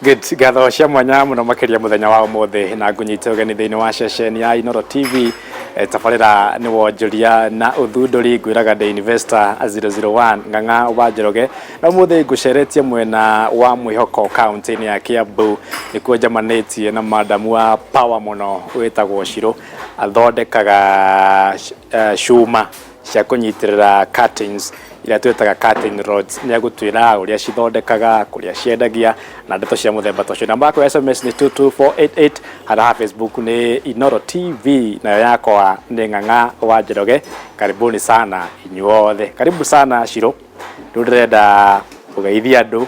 Good. Ngatho cia mwanya mũno makĩria mũthenya wa ũmũthĩ na ngũnyite ũgeni thĩinĩ wa ceceni ya Inooro TV. Tabarĩra nĩ wonjoria na ũthundũri, ngwĩraga ndĩ Investor 001 Ng'ang'a wa Njoroge, na ũmũthĩ ngũceretie mwena wa Mwĩhoko kaunti-inĩ ya Kiambu, nĩkuo njamanĩtie na madamu wa power mũno wĩtagwo Shiro, athondekaga cuma cia kũnyitĩrĩra curtains iria twĩtaga curtain rods. Nĩ egũtwĩra ũrĩa cithondekaga, kũrĩa ciendagia na ndeto cia mũthemba ta ũcio. Namba yakwa ya SMS nĩ 22488, harĩa ha Facebook nĩ Inooro TV, nayo yakwa nĩ Ng'ang'a wa Njoroge. Karibuni sana inyuothe, karibu sana Shiro. Rĩu ndĩrenda ũgeithie andũ,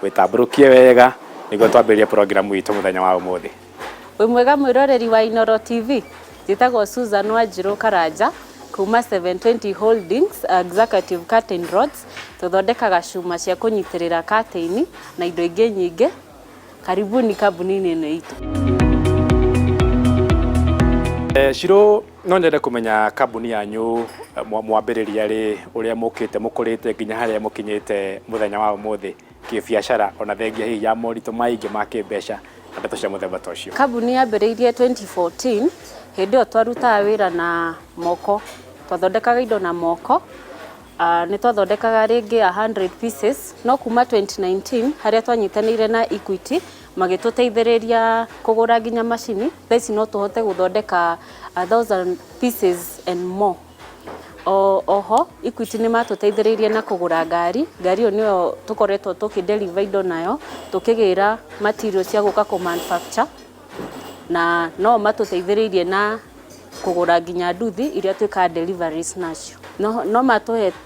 wĩtambũrũkie wega nĩguo twambĩrĩrie program itũ mũthenya wa ũmũthĩ. Wĩ mwega mwĩroreri wa Inooro TV, njĩtagwo Susan Wanjirũ Karanja kuma 720 Holdings, Executive Curtain Rods. Tũthondekaga cuma cia kũnyitĩrĩra curtain na indo ingĩ nyingĩ. Karibuni kambuni-inĩ ĩno itũ. Shiro, no nyende kũmenya kambuni yanyu mwambĩrĩria rĩ, ũrĩa mũkĩte mũkũrĩte nginya harĩa mũkinyĩte mũthenya wa ũmũthĩ kĩbiacara, ona thengia hihi ya moritũ maingĩ ma kĩmbeca na ndeto cia mũthemba ta ũcio. Kambuni yambĩrĩirie 2014, hĩndĩ ĩyo twarutaga wĩra na moko, twathondekaga indo na moko. Nĩ twathondekaga rĩngĩ 100 pieces, no kuma 2019 harĩa twanyitanĩire na Equity magĩtũteithĩrĩria kũgũra nginya macini, thaa ici no tũhote gũthondeka 1000 pieces and more. Oho Equity nĩ matũteithĩrĩirie na kũgũra ngari, ngari ĩyo nĩyo tũkoretwo tũkĩ deliver indo nayo, tũkĩgĩra material cia gũka kũ manufacture, na no matũteithĩrĩirie na kũgũra nginya nduthi iria twĩkaga deliveries nacio.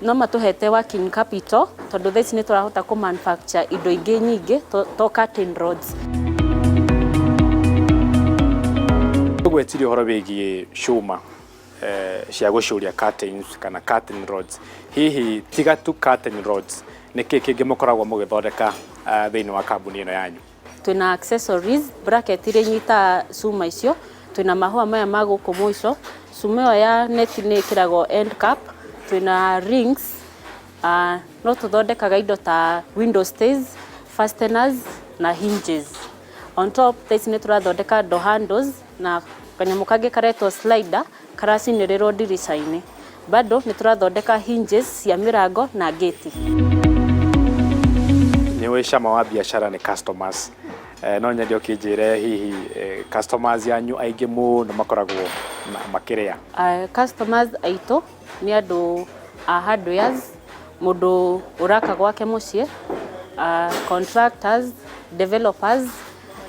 No matũhete working capital tondũ thaa ici nĩ tũrahota kũ manufacture indo ingĩ nyingĩ to curtain rods. Ũgwetirie ũhoro wĩgiĩ cuma cia gũcuria curtains kana curtain rods. Hihi tiga tu curtain rods, nĩ kĩĩ kĩngĩ mũkoragwo mũgĩthondeka thĩinĩ wa kambuni ĩno yanyu? Twĩna accessories, bracket iria inyitaga cuma icio, twĩna mahũa maya ma gũkũ mũico, cuma ĩyo ya neti nĩ ĩkĩragwo end cap, twĩna rings, no tũthondekaga indo ta window stays, fasteners na hinges. On top thaa ici nĩ tũrathondeka door handles na kanyamũ kangĩ karetwo slider karacinĩrĩrwo ndirica-inĩ. Bado nĩ tũrathondeka hinges cia mĩrango na gate. Nĩ ũĩ cama wa biacara nĩ customers. No nyende ũkĩnjĩre hihi customers yanyu aingĩ mũno makoragwo makĩrĩa? Customers aitũ nĩ andũ a hardwares, mũndũ ũraka gwake mũciĩ, contractors, developers,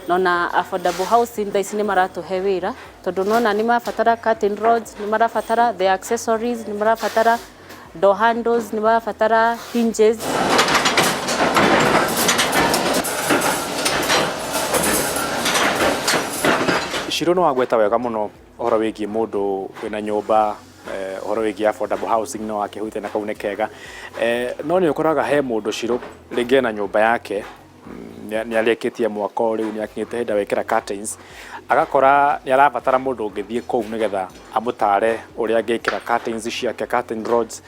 na affordable housing thaa ici nĩ maratũhe wĩra tondũ nona nĩ marabatara curtain rods, nĩ marabatara the accessories, nĩ marabatara door handles, nĩ marabatara hinges. Shiro, no wagweta wega mũno ũhoro wĩgiĩ mũndũ wĩna nyũmba, ũhoro wĩgiĩ affordable housing no akĩhutia na kau nĩ kega. No nĩ ũkoraga he mũndũ, Shiro, rĩngĩ ena nyũmba yake, nĩ arĩkĩtie mwako, rĩu nĩ akinyĩte hĩndĩ ya gwĩkĩra curtains, agakora nĩ arabatara mũndũ ũngĩthiĩ kũu nĩgetha amũtare ũrĩa angĩkĩra curtains ciake, curtain rods,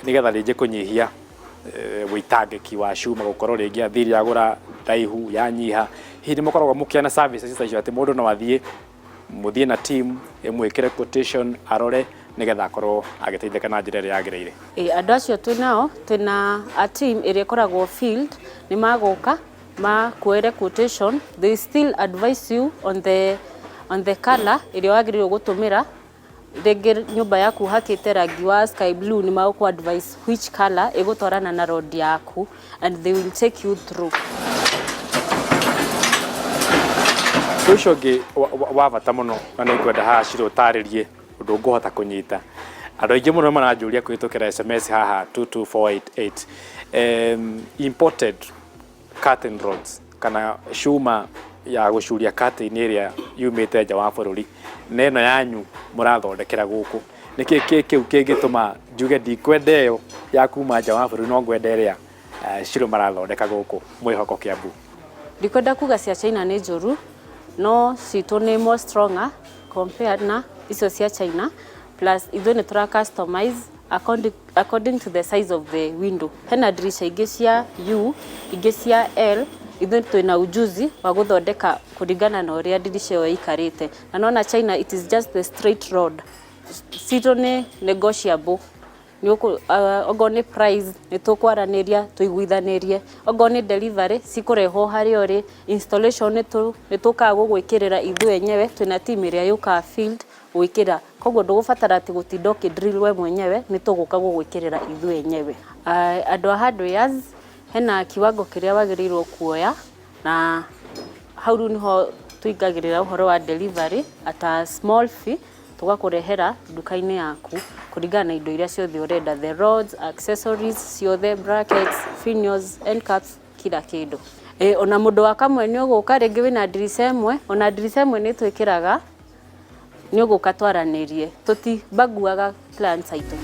nĩgetha rĩngĩ kũnyihia wĩitangĩki wa cuma, gũkorwo rĩngĩ athire agũra ndaihu yanyiha. Hihi nĩ mũkoragwo mũkĩana services ta icio, atĩ mũndũ no athiĩ, mũthiĩ na team ĩmwĩkĩre quotation, arore nĩgetha akorwo agĩteithĩka na njĩra ĩrĩa yagĩrĩire? Ĩ, andũ acio twĩnao, twĩna a team ĩrĩa ĩkoragwo field, nĩ magũka makuoere quotation. They still advise you on the color ĩrĩa wagĩrĩirwo gũtũmĩra. Rĩngĩ nyũmba yaku hakĩte rangi wa sky blue, nĩ magũkũ advise which color ĩgũtwarana na rod yaku, and they will take you through. Ũndũ ũcio ũngĩ wa bata mũno na nĩ ngwenda haha, Shiro, ũtarĩrie ũndũ ngũhota kũnyita. Andũ aingĩ mũno maranjũria kũhĩtũkĩra SMS haha 22488, imported curtain rods kana cuma ya gũcuria curtain ĩrĩa yumĩte nja wa bũrũri na ĩno yanyu mũrathondekera gũkũ, nĩkĩ kĩ kĩu kĩngĩtũma njuge ndikwenda ĩyo ya kuma nja wa bũrũri, no ngwenda ĩrĩa Shiro marathondeka gũkũ Mwĩhoko, Kiambu? Ndikwenda kuga cia China nĩ njũru, no citũ nĩ more stronger compared na icio cia China. Plus ithuĩ nĩ tũra customize according to the size of the window. Hena ndirisha ingĩ cia U, ingĩ cia L, Ithuĩ twĩna ujuzi wa gũthondeka kũringana na ũrĩa ndirica ĩyo ĩikarĩte. Na nona China, it is just the straight road. Citũ nĩ negotiable. Okorwo nĩ price, nĩ tũkwaranĩria tũiguithanĩrie. Okorwo nĩ delivery, cikũrehwo harĩa ũrĩ. Installation, nĩ tũkaga gũgwĩkĩrĩra ithuĩ enyewe. Twĩna team ĩrĩa yũkaga field gwĩkĩra, koguo ndũgũbatara atĩ gũtinda ũkĩ drill we mwenyewe, nĩ tũgũka gũgwĩkĩrĩra ithuĩ enyewe. Andũ a hardwares, hena kiwango kĩrĩa wagĩrĩirwo kuoya, na hau rĩu nĩho tũingagĩrĩra ũhoro wa delivery at a small fee, tũgakũrehera nduka-inĩ yaku kũringana na indo iria ciothe ũrenda, the rods, accessories ciothe, brackets, finials, end caps, kila kĩndũ. Ona mũndũ wa kamwe nĩ ũgũka, rĩngĩ wĩna ndirica ĩmwe, ona ndirica ĩmwe nĩ twĩkĩraga, nĩ ũgũka twaranĩrie. Tũtibaguaga clients aitũ.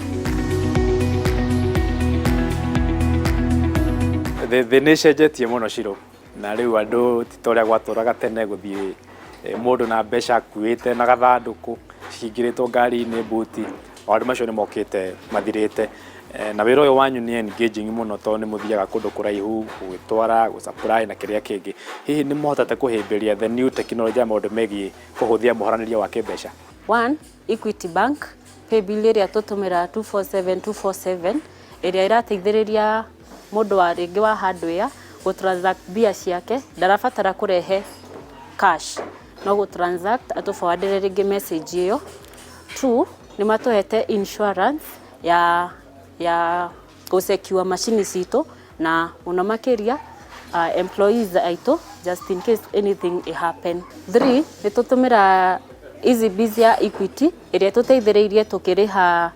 Thĩ nĩ ĩcenjetie mũno, Ciro, na rĩu andũ ti ta ũrĩa gwatũraga tene, gũthiĩ mũndũ na mbeca akuĩte na gathandũkũ cihingĩrĩtwo ngari-inĩ buti. Maũndũ macio nĩ mokĩte mathirĩte. Na wĩra ũyũ wanyu nĩ engaging mũno, tondũ nĩ mũthiaga kũndũ kũraihu gũgĩtwara, gũ supply na kĩrĩa kĩngĩ. Hihi nĩ mũhotete kũhĩmbĩria the new technology ya maũndũ megiĩ kũhũthia mũharanĩrie wa kĩmbeca? One, Equity Bank paybill ĩrĩa tũtũmĩraga 247247, ĩrĩa ĩrateithĩrĩria mũndũ wa rĩngĩ wa hardware gũ transact mbia ciake, ndarabatara kũrehe cash, no gũ transact atũforwardĩre rĩngĩ message ĩyo. Two, nĩ matũhete insurance ya gũ secure macini citũ na mũno makĩria employees aitũ, just in case anything happen. Three, nĩ tũtũmĩra Easy Biz ya Equity ĩrĩa tũteithĩrĩirie tũkĩrĩha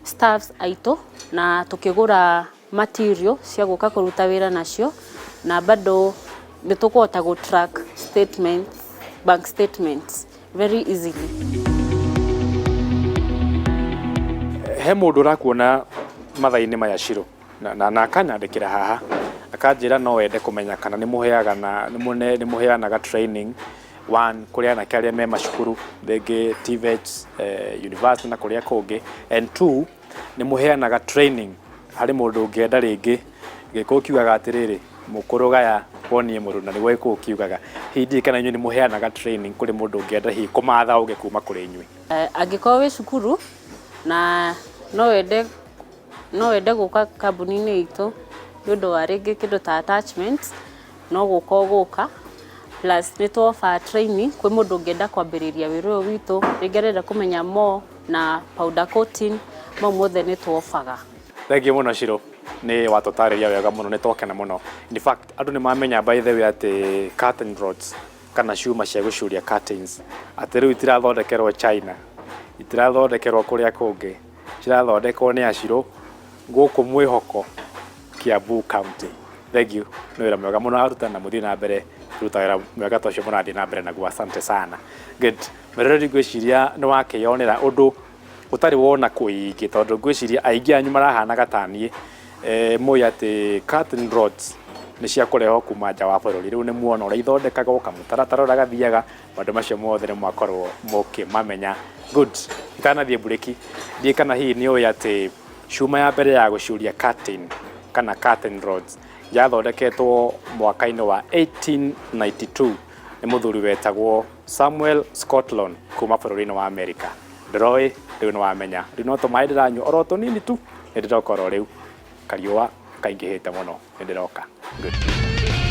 staffs aitũ na tũkĩgũra material cia gũka kũruta wĩra nacio, na bado nĩ tũkũhota gũ track statements, bank statements very easily. He mũndũ ũrakuona mathaa-inĩ maya, Ciro, na akanyandĩkĩra haha akanjĩra no ende kũmenya kana nĩ mũheaga na nĩ mũheanaga training, one, kũrĩ anake arĩa me macukuru rĩngĩ TVETs, university na kũrĩa kũngĩ, and two, nĩ mũheanaga training harĩ mũndũ ũngĩenda rĩngĩ. Gĩkũyũ kiugaga atĩrĩrĩ, mũkũrũ gaya wonie mũruna, nĩguo gĩkũyũ kiugaga. Hihi ndiũĩ kana inyuĩ nĩ mũheanaga training kũrĩ mũndũ ũngĩenda hihi kũmatha ũgĩ kuma kũrĩ inyuĩ? Angĩkorwo wĩ cukuru na no wende gũka kambuni-inĩ itũ nĩ ũndũ wa rĩngĩ kĩndũ ta attachment, no gũka ũgũka. Plus nĩ tũ offer training kwĩ mũndũ ũngĩenda kwambĩrĩria wĩra ũyũ witũ, rĩngĩ arenda kũmenya more na powder coating, mau mothe nĩ tũ offer. Thengiũ mũno, Ciro, nĩ watũtarĩria wega mũno, nĩ twakena mũno. In fact, andũ nĩ mamenya, by the way, atĩ curtain rods kana cuma cia gũcuria curtains, atĩ rĩu itirathondekerwo China, itirathondekerwo kũrĩa kũngĩ, cirathondekwo nĩ Acirũ gũkũ Mwĩhoko, Kiambu County. Thank you, nĩ wĩra mwega mũno aruta, na mũthiĩ na mbere kũruta wĩra mwega ta ũcio mũrathiĩ na mbere naguo. Asante sana. Good. Meroreri, ngwĩciria nĩ wakĩyonera ũndũ ũtarĩ wona kũingĩ, tondũ ngwĩciria aingĩ anyu marahanaga ta niĩ, mũĩ atĩ curtain rods nĩ cia kũrehwo kuma nja wa bũrũri. Rĩu nĩ muona ũrĩa ithondekagwo, kamũtaratara ũrĩa gathiaga, maũndũ macio mothe nĩ mwakorwo mũkĩmamenya. Good. Itanathiĩ mburĩki, ndiĩ kana hihi nĩ ũĩ atĩ cuma ya mbere ya gũcuria curtain kana curtain rods yathondeketwo mwaka-inĩ wa 1892 nĩ mũthuri wetagwo Samuel Scotland kuma bũrũri-inĩ wa America. Ndĩroĩ rĩu nĩ wamenya. Rĩu no tũmaĩ ndĩranyua oro tũnini tu, nĩ ndĩroka oro rĩu, kariũa kaingĩhĩte mũno, nĩ ndĩroka. Good.